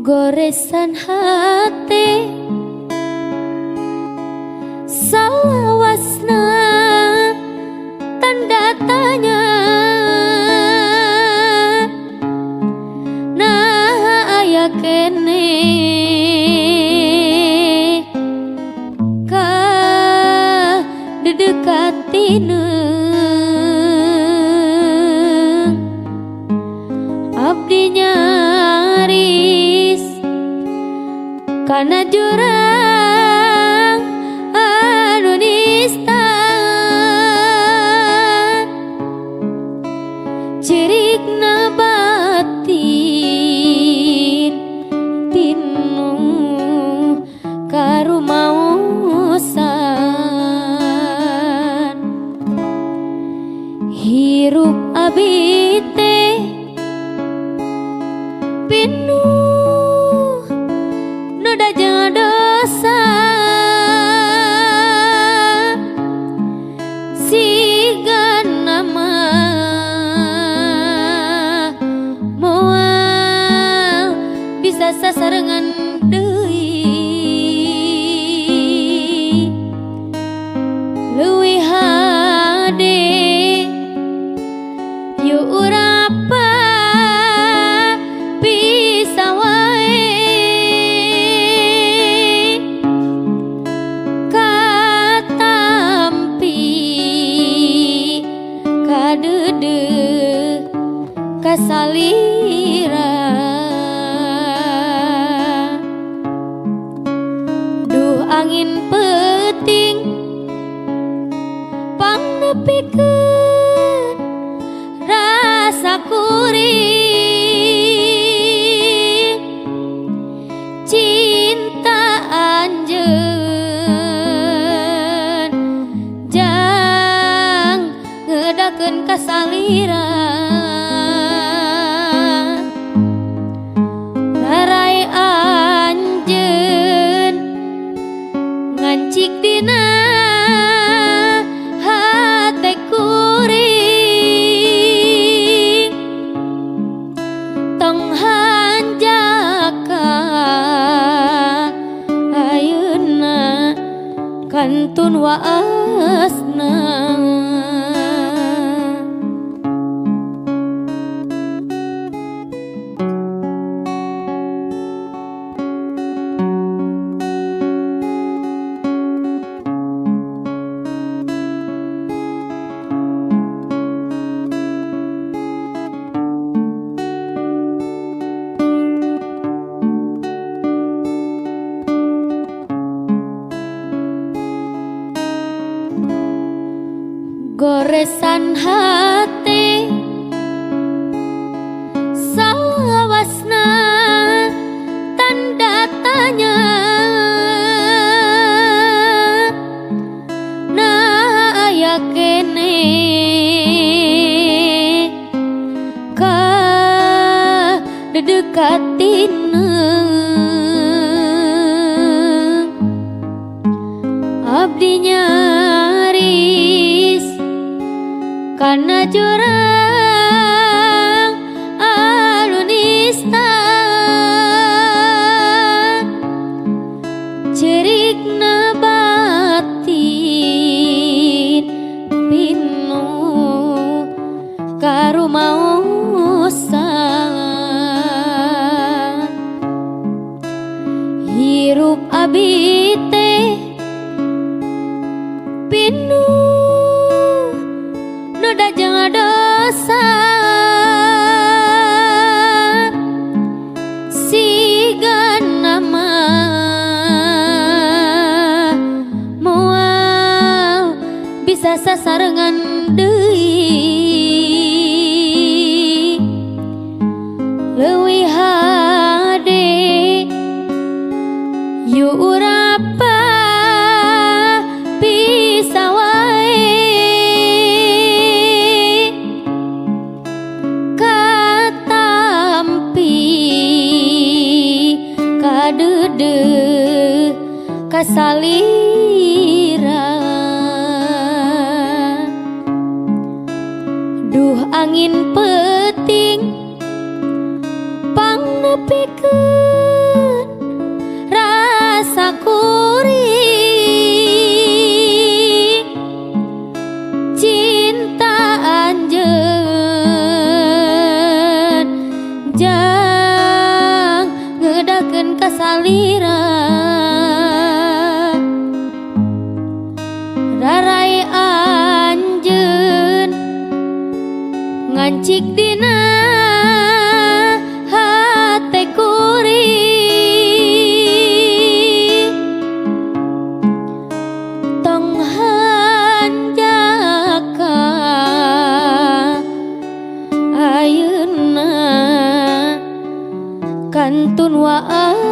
Goresan hati salawasna tanda tanya. Nah aya kene ka dedekatine abdi nyaris kana jurang anu nista. Cirikna batin tinu karumausan. Hirup abi teh pinuh noda jeung dosa. Siga nama moal bisa sasarengan deui. Leuwih hade yu urapa bisa wae katampi kadeudeuk kasalira. Duh angin peuting pangnepikeun rasa kuring. Cinta anjeun jang ngedakeun kasalira. Larai anjeun ngancik dina hate kuring. Tong hanjaka ayeuna kantun waasna. Goresan hati salawasna tanda tanya. Nah aya kene ka dedekatine abdi nyaris kana jurang anu nista. Cerikna batin pinuh karumausan. Hirup abi teh pinuh noda jeung dosa. Siga nama moal bisa sasarengan deui. Leuwih hade yu urapa bisa wae katampi kadeudeuh kasalira. Duh angin peuting pangnepikeun Ngayakeun ka salira. Rarai anjeun ngancik dina hate kuring. Tong hanjaka ayeuna kantun waasna.